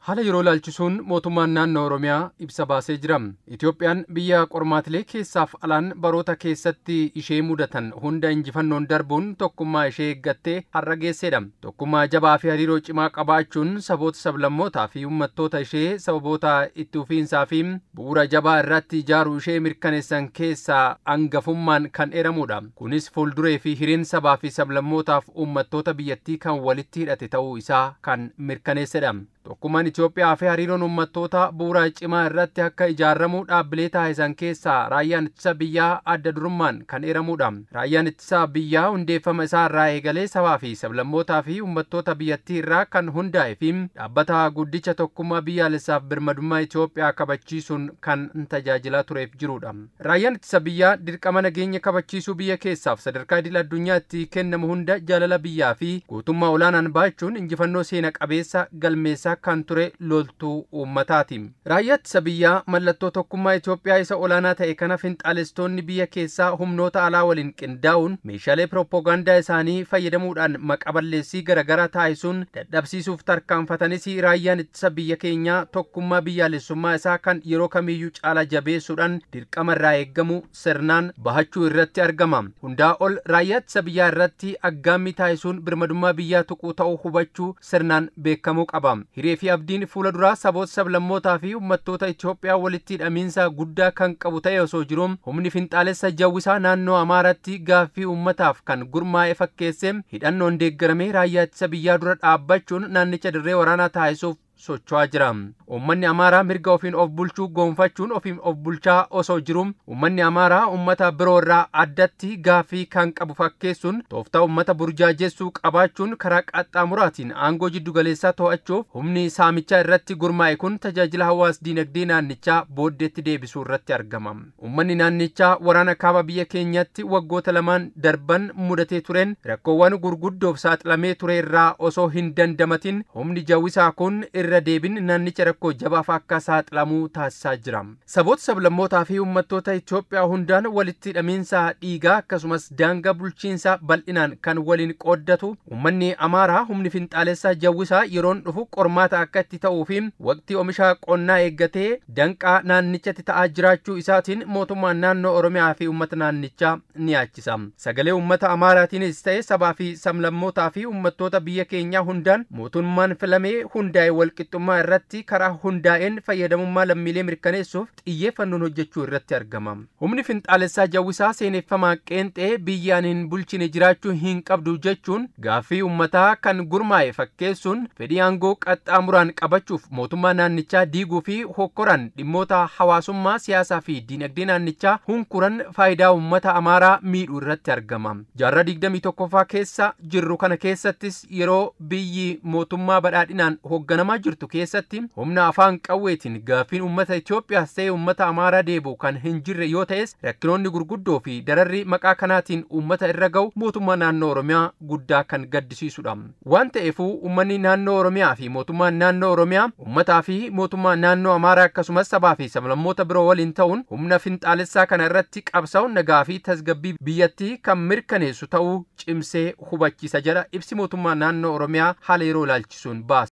Haala yeroo ilaalchisuun mootummaan naannoo Oromiyaa ibsa baasee jira. Itoophiyaan biyya qormaatilee keessaaf alaan baroota keessatti ishee mudatan hunda injifannoon darbuun tokkummaa ishee eeggattee har'a geessedha. Tokkummaa jabaa fi hariiroo cimaa qabaachuun saboota, sablammootaa fi uummattoota ishee sababoota itti fufiinsaa fi bu'uura jabaa irratti ijaaruu ishee mirkaneessan keessaa hangafummaan kan eeramudha. Kunis fuulduree fi hireen sabaa fi sablammootaaf uummattoota biyyattii kan walitti hidhate ta'uu isaa kan mirkaneessedha. Tokkummaan Itoophiyaa fi hariiroon uummattoota bu'uura cimaa irratti akka ijaaramu dhaabbilee taasisan keessaa raayyaan ittisa biyyaa adda durummaan kan eeramudha. Raayyaan ittisa biyyaa hundeeffama isaa irraa eegalee sabaa fi sablammootaa fi uummattoota biyyattii irraa kan hundaa'e fi dhaabbata guddicha tokkummaa biyyaalessaaf birmadummaa Itoophiyaa kabachiisuun kan tajaajilaa tureef jirudha. Raayyaan ittisa biyyaa dirqama nageenya kabachiisuu biyya keessaaf sadarkaa idil addunyaatti kennamu hunda jaalala biyyaa fi gootummaa olaanaan baachuun injifannoo seena qabeessa galmeessaa kan ture loltuu uummataati. Raayyaa ittisa biyyaa mallattoo tokkummaa Itoophiyaa isa olaanaa ta'e kana finxaalestoonni biyya keessaa humnoota alaa waliin qindaa'uun meeshaalee pirooppogaandaa isaanii fayyadamuudhaan maqa balleessii garaagaraa taasisuun dadhabsiisuuf tarkaanfatanis raayyaan ittisa biyya keenyaa tokkummaa biyyaalessummaa isaa kan yeroo kamiyyuu caalaa jabeessuudhaan dirqama irraa eeggamu sirnaan bahachuu irratti argama. Hundaa ol raayyaa ittisa biyyaa irratti aggaammii taasisuun birmadummaa biyyaa tuquu ta'uu hubachuu sirnaan beekamuu qaba. Hiree fi abdiin fuula duraa saboota, sablammootaa fi uummattoota Itoophiyaa walitti hidhamiinsa guddaa kan qabu ta'e osoo jiru humni finxaalessa jawwisaa naannoo Amaaraatti gaaffii uummataaf kan gurmaa'e fakkeesse hidhannoon deeggaramee raayyaa ittisa biyyaa dura dhaabbachuun naannicha dirree waraanaa taasisuuf socho'aa jira. Uummanni Amaaraa mirga ofiin of bulchuu goonfachuun ofiin of bulchaa osoo jiru uummanni Amaaraa uummata biroo irraa addatti gaaffii kan qabu fakkeessuun tooftaa uummata burjaajessuu qabaachuun karaa qaxxaamuraatiin aangoo jiddugaleessaa to'achuuf humni saamichaa irratti gurmaa'e kun tajaajila hawaas diinagdee naannichaa booddeetti deebisuu irratti argama. Uummanni naannichaa waraana kaaba biyya keenyatti waggoota lamaan darban mudatee tureen rakkoowwan gurguddoof saaxilamee ture irraa osoo hin dandamatin humni jawwisaa kun irra deebiin naannicha rakkoo jabaaf akka saaxilamuu taasisaa jira. Saboota, sablammootaa fi uummattoota Itoophiyaa hundaan walitti hidhamiinsa dhiigaa akkasumas daangaa bulchiinsaa bal'inaan kan waliin qooddatu uummanni Amaaraa humni finxaalessaa jawwisaa yeroon dhufu qormaata akka itti ta'uu fi waqtii oomisha qonnaa eeggatee danqaa naannichatti ta'aa jiraachuu isaatiin mootummaan naannoo Oromiyaa fi uummata naannichaa ni yaachisa. Sagalee uummata Amaaraatiinis ta'e sabaa fi sablammootaa fi uummattoota biyya keenyaa hundaan mootummaan filamee hundaa'e walqixxummaa irratti karaa hundaa'een fayyadamummaa lammiilee mirkaneessuuf xiyyeeffannoon hojjechuu irratti argama. Humni finxaalessaa jawwisaa seeneffamaa qeenxee biyyaan hin bulchine jiraachuu hin qabdu jechuun gaaffii uummataa kan gurmaa'e fakkeessuun fedhii aangoo qaxxaamuraan qabachuuf mootummaa naannichaa diiguu fi hokkoraan dhimmoota hawaasummaa, siyaasaa fi diinagdee naannichaa hunkuran faayidaa uummata Amaaraa miidhuu irratti argama. Jaarraa 21ffaa keessa jirru kana keessattis yeroo biyyi mootummaa badhaadhinaan hoogganamaa jirtu keessatti humna afaan qawweetiin gaaffiin uummata Itoophiyaas ta'e uummata Amaaraa deebi'u kan hin jirre yoo ta'es rakkinoonni gurguddoo fi dararri maqaa kanaatiin uummata irra ga'u mootummaa naannoo Oromiyaa guddaa kan gaddisiisudha. Waan ta'eefuu uummanni naannoo Oromiyaa fi mootummaan naannoo Oromiyaa uummataa fi mootummaa naannoo Amaaraa akkasumas sabaa fi sablammoota biroo waliin ta'uun humna finxaalessaa kana irratti qabsaa'uun nagaa fi tasgabbii biyyattii kan mirkaneessu ta'uu cimsee hubachiisa jedha ibsi mootummaa naannoo Oromiyaa haala yeroo ilaalchisuun baase.